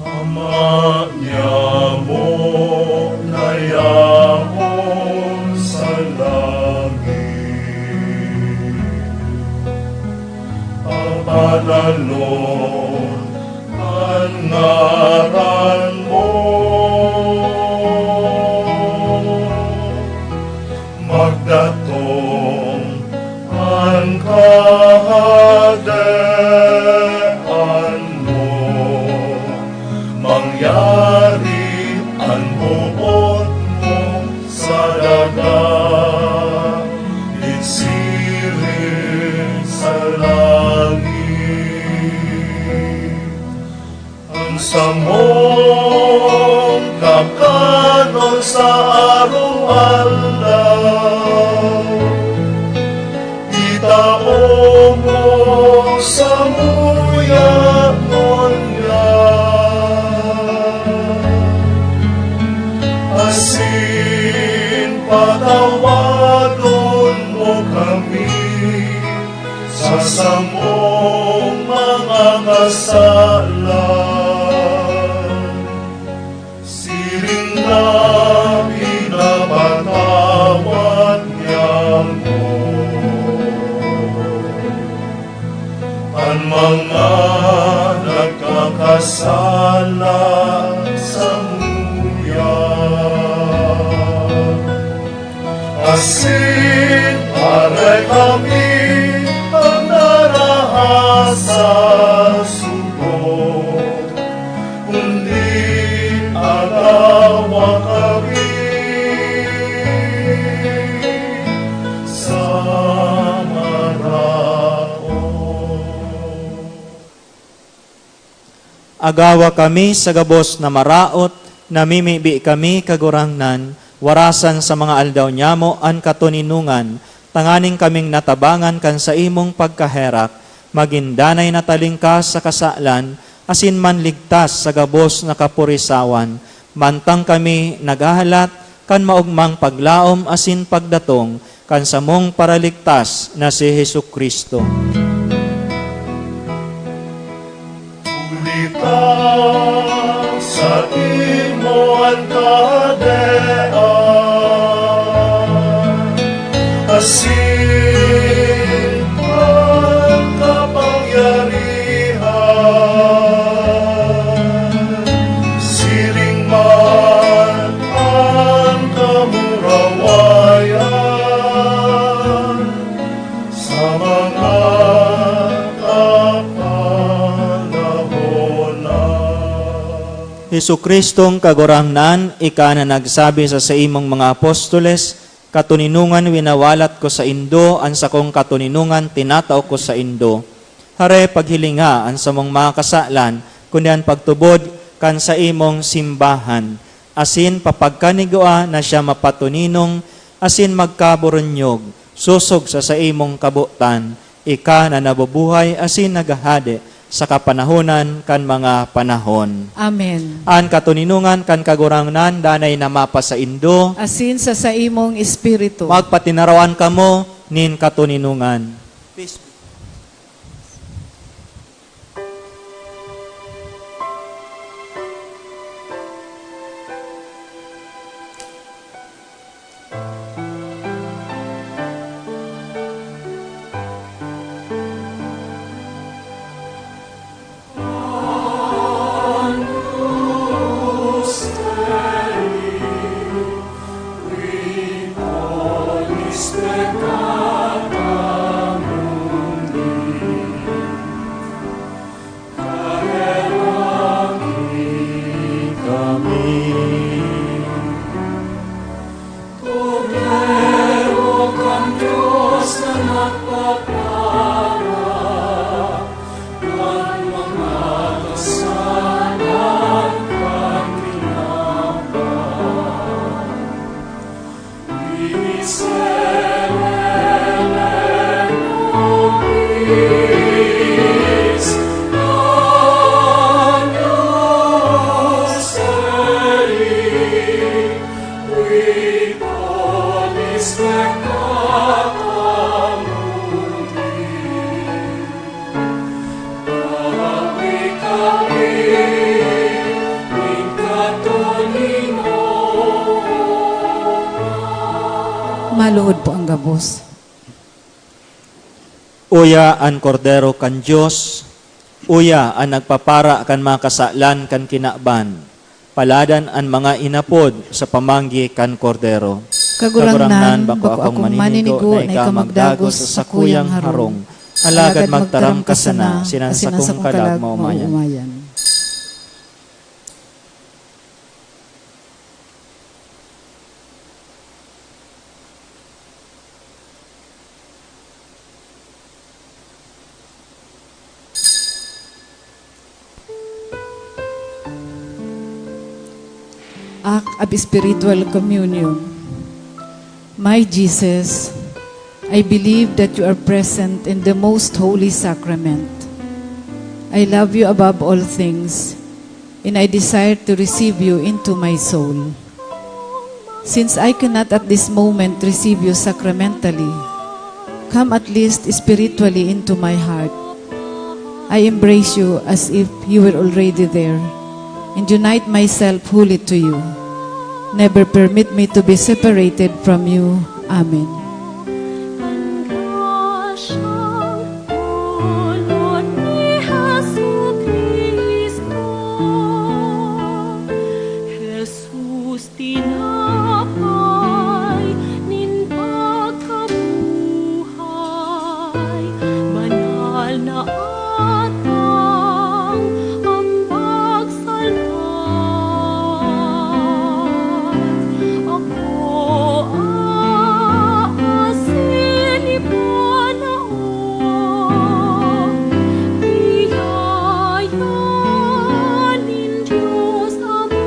Ama niamo na yaon sa langit, abananon an ngaran mo. Magdatong an kahadean mo, mangyari an boot mo sa daga, siring sa langit. An samong kakanon sa araw-araw, itao mo samuya ngunyan, asin patawadon mo kami sa samong mga kasalan, siring na pinapatawad niamo an mga nagkakasala samuya. Asin aray kami an narahas sa sugo, kundi agawa kami sa maraot. Agawa kami sa gabos na maraot, namimibi kami, Kagurangnan, warasan sa mga aldaw nyamo an katoninongan, tanganing kaming natabangan kan saimong pagkaherak, magin danay na talingkas sa kasalan, asin manligtas sa gabos na kapurisawan, Mantang kami naghahalat kan maogmang paglaom asin pagdatong kan samong Paraligtas na si Jesu-Cristo. Huli ta saimo an kahadean, asin an kapangyarihan, siring man an kamurawayan sa mga kapanahon na. Jesu-Cristong Kagurangnan, ika na nagsabi sa saimong mga apostoles, "Katoninongan winawalat ko saindo, an sakong katoninongan tinatao ko saindo." Hare, paghilinga an samong mga kasalan, kundi an pagtubod kan saimong simbahan, asin papagkanigua na siya mapatoninong asin magkaburunyog, sosog sa saimong kabotan, ika na nabubuhay asin naghahade sa kapanahonan kan mga panahon. Amen. An katoninongan kan Kagurangnan danay na mapasaindo. Asin sa saimong espiritu. Magpatinarawan kamo nin katoninongan. Kami. Kordero kan Dios na nagpapara kan mga kasalan kan tinapay. Maluhod po ang gabos. Uya an Kordero kan Dios, uya an nagpapara kan mga kasalan kan kinaban. Paladan an mga inapod sa pamanggi kan Kordero. Kagurangnan, bako akong maninigo na ika magdagos sa sakuyang harong. Alagad magtaram ka sana, sinan sakong kalag maomayan. Act of Spiritual Communion. My Jesus, I believe that you are present in the most holy sacrament. I love you above all things, and I desire to receive you into my soul. Since I cannot at this moment receive you sacramentally, come at least spiritually into my heart. I embrace you as if you were already there, and unite myself wholly to you. Never permit me to be separated from you. Amen. An grasyang pulot ni Jesu-Cristo, Jesus. Tinapay nin pagkabuhay, banal na atang ambag salbat. Akoa asin ipanao, biyaya nin Dios Ama.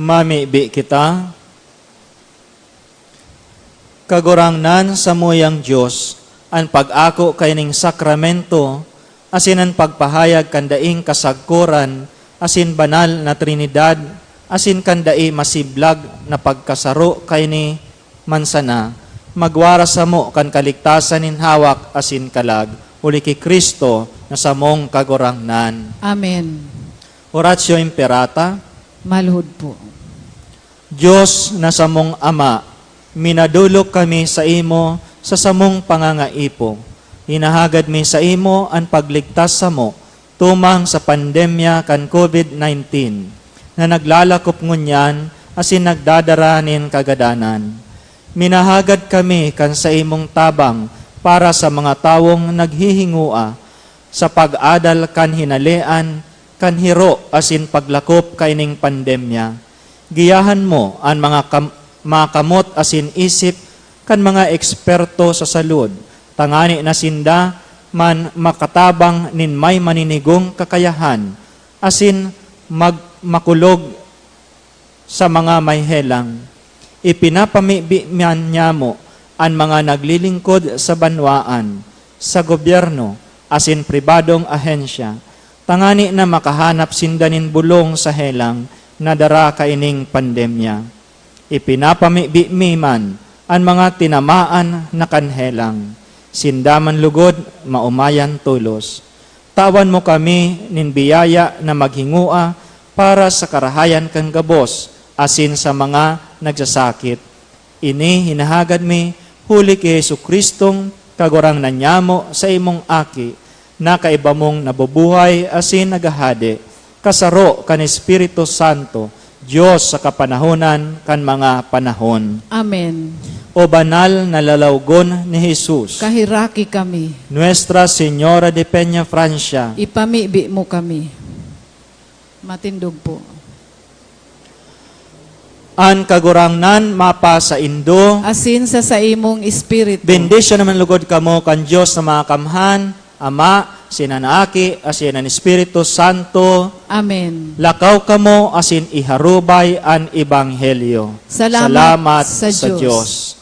Mamibi kita. Kagurangnan, samuyang Dios, an pag-ako kaining sakramento asin an pagpahayag kan daing kasagkoran asin banal na Trinidad asin kan dai masiblag na pagkasaro kaini man sana, magwara samo kan kaligtasan nin hawak asin kalag, huli ki Cristo na samong Kagurangnan. Amen. Oratio Imperata. Maluhod po. Dios na samong Ama, minadolok kami saimo sa samong pangangaipo. Hinahagad mi saimo an pagligtas samo tumang sa pandemya kan COVID nineteen na naglalakop ngunyan asin nagdadara nin kagadanan. Minahagad kami kan saimong tabang para sa mga tawong naghihingoa sa pag-adal kan hinalean kan hiro asin paglakop kaining pandemya. Giyahan mo an mga kam-, mga kamot asin isip kan mga eksperto sa salud, tangani na sinda man makatabang nin may maninigong kakayahan asin mag-, makulog sa mga may helang. Ipinapamibi man niamo an mga naglilingkod sa banwaan, sa gobyerno, asin pribadong ahensya, tangani na makahanap sinda nin bolong sa helang na dara kaining pandemya. Ipinapamibi mi man an mga tinamaan na kan helang. Sinda man lugod, maomayan tolos. Tawan mo kami nin biyaya na maghingoa para sa karahayan kan gabos asin sa mga nagsasakit. Ini hinahagad mi huli ki Jesu-Cristong Kagurangnan niamo, saimong Aki, na kaiba mong nabubuhay asin naghahade, kasaro kan Espiritu Santo, Dios sa kapanahonan kan mga panahon. Amen. O banal na lalawgon ni Jesus. Kaheraki kami. Nuestra Señora de Peñafrancia. Ipamibi mo kami. Matindog po. An Kagurangnan mapasaindo. Asin sa saimong espiritu. Bendisyonan man lugod kamo kan Dios na Makamhan, Ama, asin an Aki, asin an Espiritu Santo. Amen. Lakaw kamo asin iharubay an ebanghelyo. Salamat sa Dios.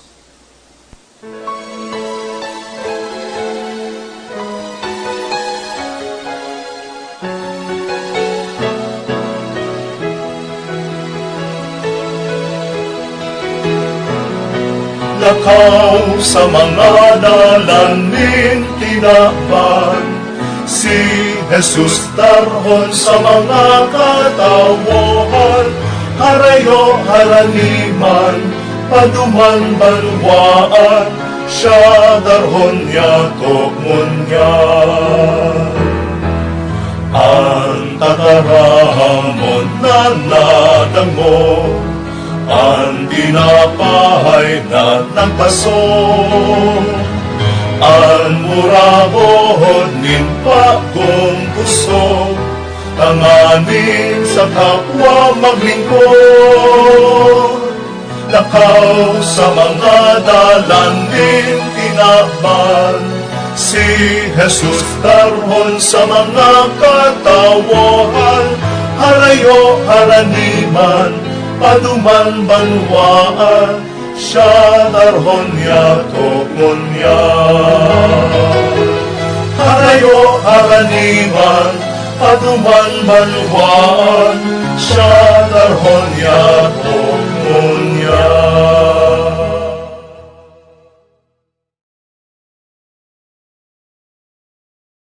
Lakaw sa mga dalan nin kinaban, si Jesus darhon sa mga katawohan, harayo, harani man, paduman, banwaan, siya darhon niya, togon niya. An tataramon na nadangog, an tinapay na nagpasong, an murabod nin bagong pusog, tanganing sa kapwa maglingkod. Lakaw sa mga dalan nin kinaban, si Jesus darhon sa mga katawohan, harayo, harani man, paduman, banwaan, siya darhon niya, togon niya. Harayo, harani man, paduman, banwaan, siya darhon niya, togon